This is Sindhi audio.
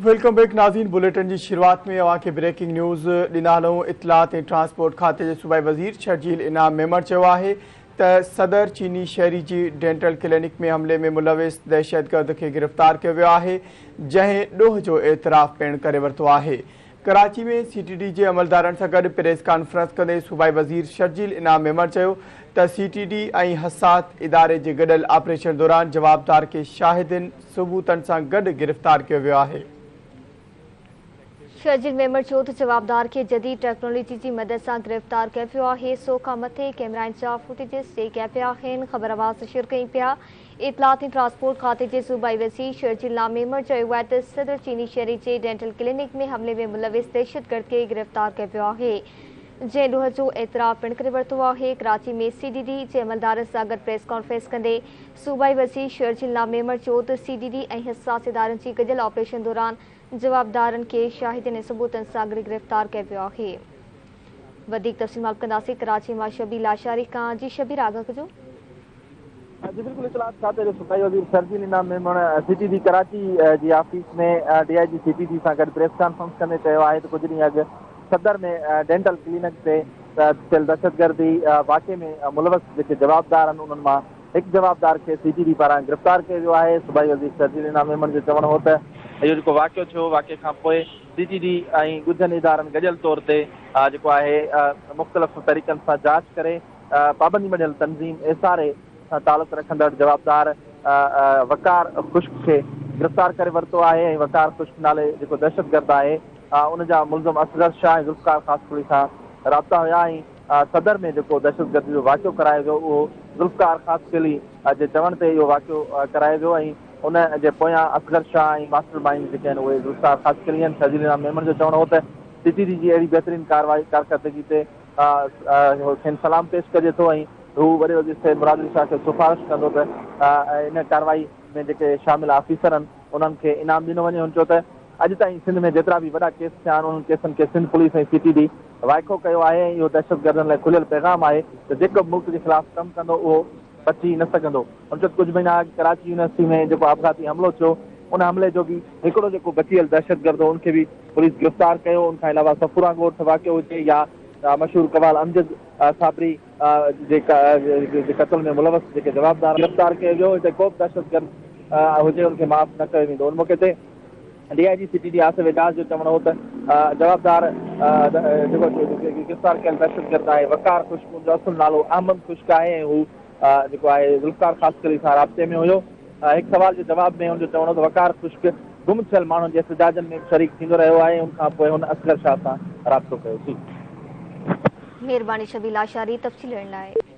Welcome back ناظرين بليٽن جي شروعات ۾ اوهان کي بريڪنگ نيوز ڏيندا هلون. اطلاعات ۽ ٽرانسپورٽ کاتي جي صوبائي وزير شرجيل انعام ميمڻ چيو آهي ته صدر چيني شهري جي ڊينٽل ڪلينڪ ۾ حملي ۾ ملوث دهشتگرد کي گرفتار ڪيو ويو آهي جنهن ڏوهه جو اعتراف پڻ ڪري ورتو آهي. ڪراچي ۾ سي ٽي ڊي جي عملدارن سان گڏ پريس ڪانفرنس ڪندي صوبائي وزير شرجيل انعام ميمڻ چيو ته سي ٽي ڊي ۽ حساس اداري جي گڏيل آپريشن دوران جوابدار کي شاهدين ثبوتن سان گڏ گرفتار ڪيو ويو آهي. شرجيل ميمڻ چيو ته جوابدار کي جديد ٽيڪنالاجي جي مدد سان گرفتار ڪيو ويو آهي، سو کان مٿي ڪئميرائن جا فوٽيجز چيڪ ڪيا پيا آهن، خبر آواز نشر ڪيون پيا. اطلاعات ۽ ٽرانسپورٽ کاتي جي صوبائي وزير شرجيل انعام ميمڻ چيو آهي ته صدر چيني شهري جي ڊينٽل ڪلينڪ ۾ حملي ۾ ملوث دهشتگرد کي گرفتار ڪيو ويو آهي جنهن ڏوهه جو اعتراف پڻ ڪري ورتو آهي. ڪراچي ۾ سي ٽي ڊي جي عملدارن سان گڏ پريس ڪانفرنس ڪندي صوبائي وزير شرجيل انعام ميمڻ چيو ته سي ٽي ڊي ۽ حساس ادارن جي گڏيل آپريشن دوران جوابدارن کي شاهدين ۽ ثبوتن سان گڏ گرفتار ڪيو ويو آهي. وڌيڪ تفصيل معلوم ڪنداسين ڪراچي مان شبير لاشاري کان. جي شبير آگاهه ڪجو. جي بلڪل اطلاعات کاتي جي صوبائي وزير Sharjeel Inam Memon C T D Karachi جي office ۾ D I G C T D سان گڏ پريس ڪانفرنس ڪندي چيو آهي ته ڪجهه ڏينهن اڳ صدر ۾ ڊينٽل ڪلينڪ تي ٿيل دهشتگردي واقعي ۾ ملوث جيڪي جوابدار آهن انهن مان هڪ جوابدار کي سي ٽي ڊي پاران گرفتار ڪيو ويو آهي. صوبائي وزير شرجيل انعام ميمڻ جو چوڻ هو ته اهو جيڪو واقعو ٿيو واقعي کانپوء سي ٽي ڊي ۽ ڳجهن ادارن گڏيل طور تي جيڪو آهي مختلف طريقن سان جاچ ڪري پابندي مڙهيل تنظيم ايس آر اي سان تعلق رکندڙ جوابدار وقار خشڪ کي گرفتار ڪري ورتو آهي ۽ وقار خشڪ نالي جيڪو دهشتگرد آهي ان جا ملزم اصغر شاهه ۽ ذوالفقار خاصخيلي سان رابطا هيا ۽ صدر ۾ جيڪو دهشتگردي جو واقعو ڪرايو ويو اهو ذوالفقار خاصخيلي جي چوڻ تي اهو واقعو ڪرايو ويو ۽ ان جي پويان اصغر شاهه ۽ ماسٽر مائينڊ جيڪي آهن اهي ذوالفقار خاصخيلي آهن. شرجيل انعام ميمڻ جو چوڻ هو ته سي ٽي ڊي جي اهڙي بهترين ڪارروائي ڪارڪردگي تي کين سلام پيش ڪجي ٿو ۽ هو وڏي وزير سيد مراد علي شاهه کي سفارش ڪندو ته ان ڪارروائي ۾ جيڪي شامل آفيسر آهن انهن کي انعام ڏنو وڃي. هن چيو ته اڄ تائين سنڌ ۾ جيترا به وڏا ڪيس ٿيا آهن انهن ڪيسن کي سنڌ پوليس ۽ سي ٽي ڊي وائکو ڪيو آهي ۽ اهو دهشتگردن لاء کليل پيغام آهي ته جيڪو به ملڪ جي خلاف ڪم ڪندو اهو بچي نه سگهندو. هن چيو ته ڪجهه مهينا اڳ ڪراچي يونيورسٽي ۾ جيڪو آپگهاتي حملو ٿيو ان حملي جو به هڪڙو جيڪو بچيل دهشتگرد هو ان کي به پوليس گرفتار ڪيو ان کان علاوه صفوران ڳوٺ واقعو هجي يا مشهور قوال امجد صابري جي قتل ۾ ملوث جيڪي جوابدار گرفتار ڪيو ويو هتي ڪو به دهشتگرد هجي ان کي معاف نه ڪيو ويندو ان موقعي تي D I G C T D Asif Ejaz جو چوڻ هو ته جوابدار جيڪو گرفتار ڪيل دهشتگرد آهي وقار خشڪ ان جو اصل نالو احمد خشڪ آهي ۽ هو جيڪو آهي ذوالفقار خاصخيلي سان رابطي ۾ هيو. هڪ سوال جي جواب ۾ هن جو چوڻ هو ته وقار خشڪ گم ٿيل ماڻهن جي احتجاجن ۾ به شريڪ ٿيندو رهيو آهي ان کان پوء هن اصغر شاهه سان رابطو ڪيو. جي. مهرباني شبير لاشاري تفصيل ڏيڻ لاء.